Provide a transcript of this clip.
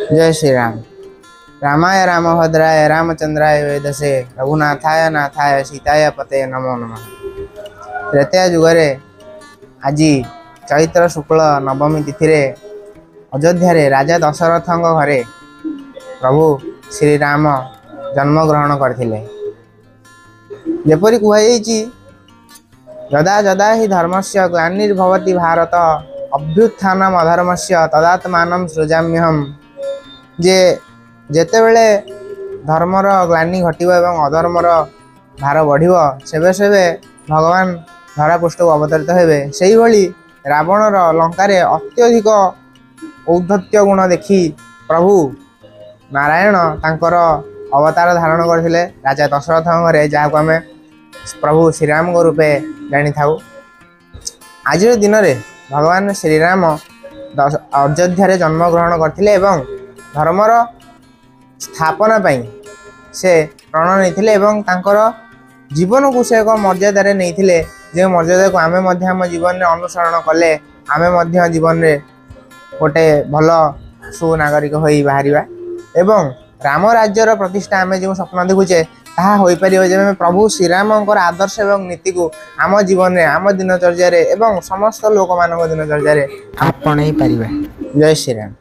ଜୟ ଶ୍ରୀରାମ। ରାମାୟ ରାମଭଦ୍ରାୟ ରାମଚନ୍ଦ୍ରାୟ ବେଧସେ ରଘୁନାଥାୟ ନାଥାୟ ସୀତାୟ ପତେ ନମୋ ନମଃ। ତ୍ରେତୟା ଯୁଗରେ ଆଜି ଚୈତ୍ର ଶୁକ୍ଳ ନବମୀ ତିଥିରେ ଅଯୋଧ୍ୟାରେ ରାଜା ଦଶରଥଙ୍କ ଘରେ ପ୍ରଭୁ ଶ୍ରୀରାମ ଜନ୍ମଗ୍ରହଣ କରିଥିଲେ। ଯେପରି କୁହାଯାଇଛି, ଯଦା ଯଦା ହି ଧର୍ମସ୍ୟ ଗ୍ଲାନିର୍ଭବତି ଭାରତ ଅଭ୍ୟୁତ୍ଥାନମ ଅଧର୍ମସ୍ୟ ତଦାତ୍ମାନಂ ସୃଜାମ୍ୟହମ୍। ଯେ ଯେତେବେଳେ ଧର୍ମର ଗ୍ଲାନି ଘଟିବ ଏବଂ ଅଧର୍ମର ଭାର ବଢ଼ିବ, ସେବେ ସେବେ ଭଗବାନ ଧରାପୃଷ୍ଠକୁ ଅବତରିତ ହେବେ। ସେଇଭଳି ରାବଣର ଲଙ୍କାରେ ଅତ୍ୟଧିକ ଔଦ୍ଧତ୍ୟ ଗୁଣ ଦେଖି ପ୍ରଭୁ ନାରାୟଣ ତାଙ୍କର ଅବତାର ଧାରଣ କରିଥିଲେ ରାଜା ଦଶରଥଙ୍କ ଘରେ, ଯାହାକୁ ଆମେ ପ୍ରଭୁ ଶ୍ରୀରାମଙ୍କ ରୂପେ ଜାଣିଥାଉ। ଆଜିର ଦିନରେ ଭଗବାନ ଶ୍ରୀରାମ ଅଯୋଧ୍ୟାରେ ଜନ୍ମଗ୍ରହଣ କରିଥିଲେ ଏବଂ ଧର୍ମର ସ୍ଥାପନା ପାଇଁ ସେ ପ୍ରଣ ନେଇଥିଲେ ଏବଂ ତାଙ୍କର ଜୀବନକୁ ସେ ଏକ ମର୍ଯ୍ୟାଦାରେ ନେଇଥିଲେ, ଯେଉଁ ମର୍ଯ୍ୟାଦାକୁ ଆମେ ମଧ୍ୟ ଆମ ଜୀବନରେ ଅନୁସରଣ କଲେ ଆମେ ମଧ୍ୟ ଜୀବନରେ ଗୋଟେ ଭଲ ସୁନାଗରିକ ହୋଇ ବାହାରିବା ଏବଂ ରାମ ରାଜ୍ୟର ପ୍ରତିଷ୍ଠା ଆମେ ଯେଉଁ ସ୍ୱପ୍ନ ଦେଖୁଛେ, ତାହା ହୋଇପାରିବ ଯେବେ ଆମେ ପ୍ରଭୁ ଶ୍ରୀରାମଙ୍କର ଆଦର୍ଶ ଏବଂ ନୀତିକୁ ଆମ ଜୀବନରେ, ଆମ ଦିନଚର୍ଯ୍ୟାରେ ଏବଂ ସମସ୍ତ ଲୋକମାନଙ୍କ ଦିନଚର୍ଯ୍ୟାରେ ଆପଣେଇ ପାରିବା। ଜୟ ଶ୍ରୀରାମ।